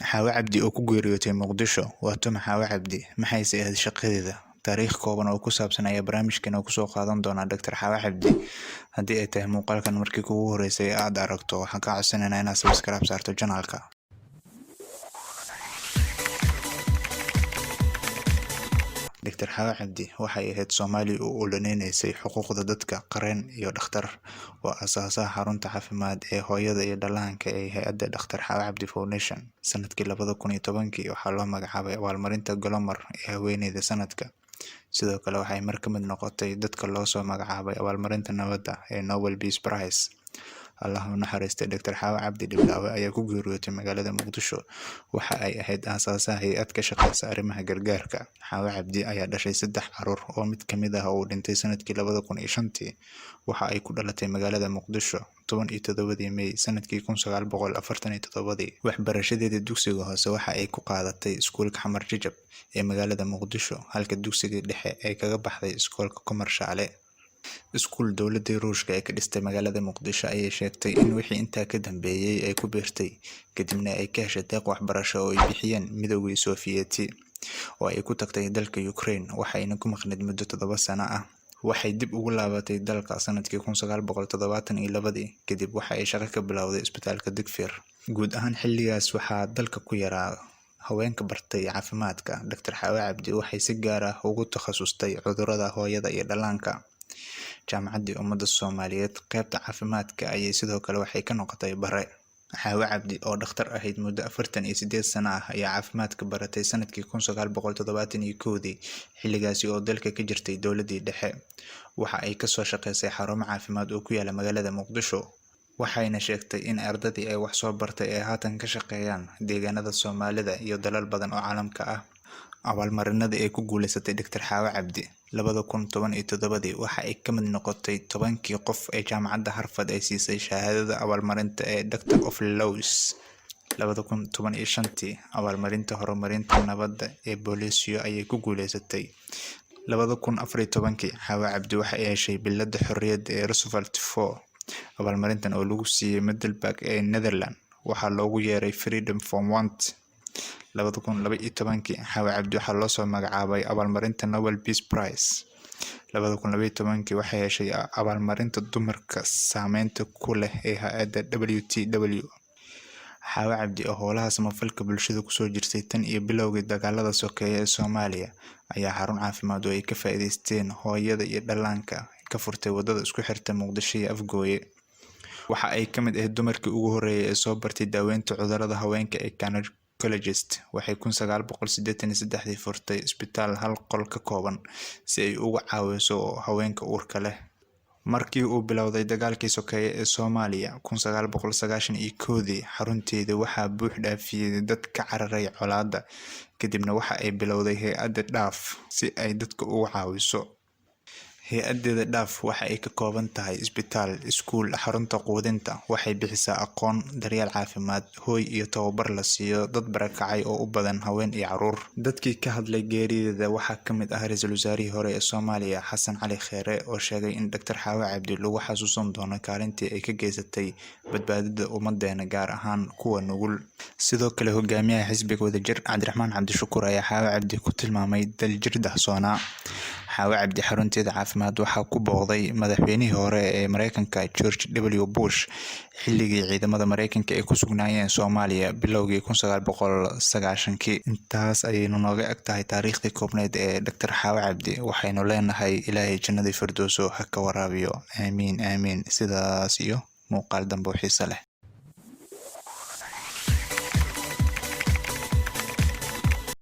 Xaawo Cabdi oo ku geeriyootay Muqdisho. Waa tuma Xaawo Cabdi? Maxayse ahayd shaqadeeda? Taariikh kooban oo ku saabsan ayaa barnaamijkeena kusoo qaadan doona Dr. Xaawo Cabdi. Haddii ay tahay muuqaalkan markii kugu horeysay ee aad aragto, waxaan kaa codsanaynaa inaad subscribe saarto channelka. Dr. Xaawo Cabdi waxay ahayd Soomaali u ololeysay xuquuqda dadka, qareen iyo dhakhtar. Waa aasaasaha xarunta caafimaad ee hooyada iyo dhallaanka ee hay'adda Dr. Xaawo Cabdi Foundation. Sanadkii 2010 waxaa loo magacaabay abaalmarinta Glomar ee haweeneyda sanadka. Sidoo kale waxay mar ka mid noqotay dadka loo soo magacaabay abaalmarinta nabadda ee Nobel Peace Prize. Allah ha u naxariistay Dr. Xaawo Cabdi Dhiblaawe ayaa ku geeriyootay magaalada Muqdisho. Waxa ay ahayd aasaasaha hay'ad ka shaqeysa arrimaha gargaarka. Xaawo Cabdi ayaa dhashay saddex carruur oo mid ka mid ah uu dhintay sanadkii 2005. Waxa ay ku dhalatay magaalada Muqdisho 17 May sanadkii 1947. Waxbarashadeedii dugsiga hoose waxa ay ku qaadatay iskuulka Xamar Jajab ee magaalada Muqdisho, halka dugsiga dhexe ay kaga baxday iskoolka Komarshaale. Iskuul dowladii Ruushka ee ka dhistay magaalada Muqdisho ayay sheegtay in wixii intaa ka dambeeyay ay ku biirtay, kadibna ay ka heshay deeq waxbarasho oo ay bixiyeen Midowgii Sofiyeeti oo ay ku tagtay dalka Ukraine, waxayna ku maqnayd muddo 7 sano ah. Waxay dib ugu laabatay dalka sanadkii 1972, kadib waxa ay shaqo ka bilowday isbitaalka Digfir. Guud ahaan xilligaas waxaa dalka ku yaraa haweenka bartay caafimaadka. Dr. Xaawo Cabdi waxay si gaar ah ugu takhasustay cudurrada hooyada iyo dhallaanka. Jaamacaddii Ummadda Soomaaliyeed qaybta caafimaadka ayay sidoo kale waxay ka noqotay bare. Xaawo Cabdi oo dhakhtar ahayd muddo 48 sano ah ayaa caafimaadka baratay sanadkii 1971, xilligaasi oo dalka ka jirtay dowladdii dhexe. Waxa ay ka soo shaqeysay xarumo caafimaad oo ku yaala magaalada Muqdisho. Waxayna sheegtay in ardadii ay wax soo bartay ay haatan ka shaqeeyaan deegaanada Soomaalida iyo dalal badan oo caalamka ah. Abaalmarinadii ay ku guuleysatay Dr. Xaawo Cabdi 2017 waxa ay ka mid noqotay 10kii qof ee jaamacadda Harvard ay siisay shahaadada abaalmarinta ee Doctor of Laws. 2015 abaalmarinta horumarinta nabadda ee Bolisio ayay ku guuleysatay. 2014 Xaawo Cabdi waxa ay heshay billadda xorriyadda ee Roosevelt IV. Abaalmarintan oo lagu siiyay Middelburg ee Netherlands waxaa loogu yeeray Freedom from Want. 2012 Xaawo Cabdi waxaa loo soo magacaabay abaalmarinta Nobel Peace Prize. 2012 waxay heshay abaalmarinta dumarka saameynta ku leh ee hay'adda WTW. Xaawo Cabdi oo howlaha samafalka bulshada kusoo jirtay tan iyo bilowgii dagaalada sokeeye ee Soomaaliya ayaa xarun caafimaad oo ay ka faa'iideysteen hooyada iyo dhallaanka ka furtay wadada isku xirta Muqdisho iyo Afgooye. Waxa ay ka mid ahayd dumarkii ugu horreeyay ee soo bartay daaweynta cudurrada haweenka ee gynecologist. Waxay 1983 furtay isbitaal hal qol ka kooban si ay uga caawiso haweenka uurka leh. Markii uu bilowday dagaalkii sokeeye ee Soomaaliya 1991, xarunteeda waxaa buux dhaafiyay dad ka cararay colaadda, kadibna waxa ay bilowday hay'adda DAF si ay dadka uga caawiso. Hay'addeeda DAF waxa ay ka kooban tahay isbitaal, iskuul, xarunta quudinta. Waxay bixisaa aqoon, daryeel caafimaad, hooy iyo tababar la siiyo dad barakacay oo u badan haween iyo carruur. Dadkii ka hadlay geerideeda waxaa ka mid ah ra'iisul wasaarihii hore ee Soomaaliya Xasan Cali Kheyre oo sheegay in Dr. Xaawo Cabdi lagu xasuusan doono kaalintii ay ka geysatay badbaadada ummaddeena, gaar ahaan kuwa nugul. Sidoo kale hogaamiyaha xisbiga Wadajir Cabdiraxmaan Cabdishakuur ayaa Xaawo Cabdi ku tilmaamay daljir dahsoonaa. Xaawo Cabdi xarunteeda caafimaad waxaa ku booqday madaxweynihii hore ee Mareykanka George W. Bush xilligii ciidamada Mareykanka ay ku sugnaayeen Soomaaliya bilowgii 1990. Intaas ayaynu nooga eg tahay taariikhdii koobneyd ee Dr. Xaawo Cabdi. Waxaynu leenahay Ilaahay jannadii firdowso ha ka waraabiyo. Aamiin aamiin. Sidaas iyo muuqaal dambe oo xiiso leh.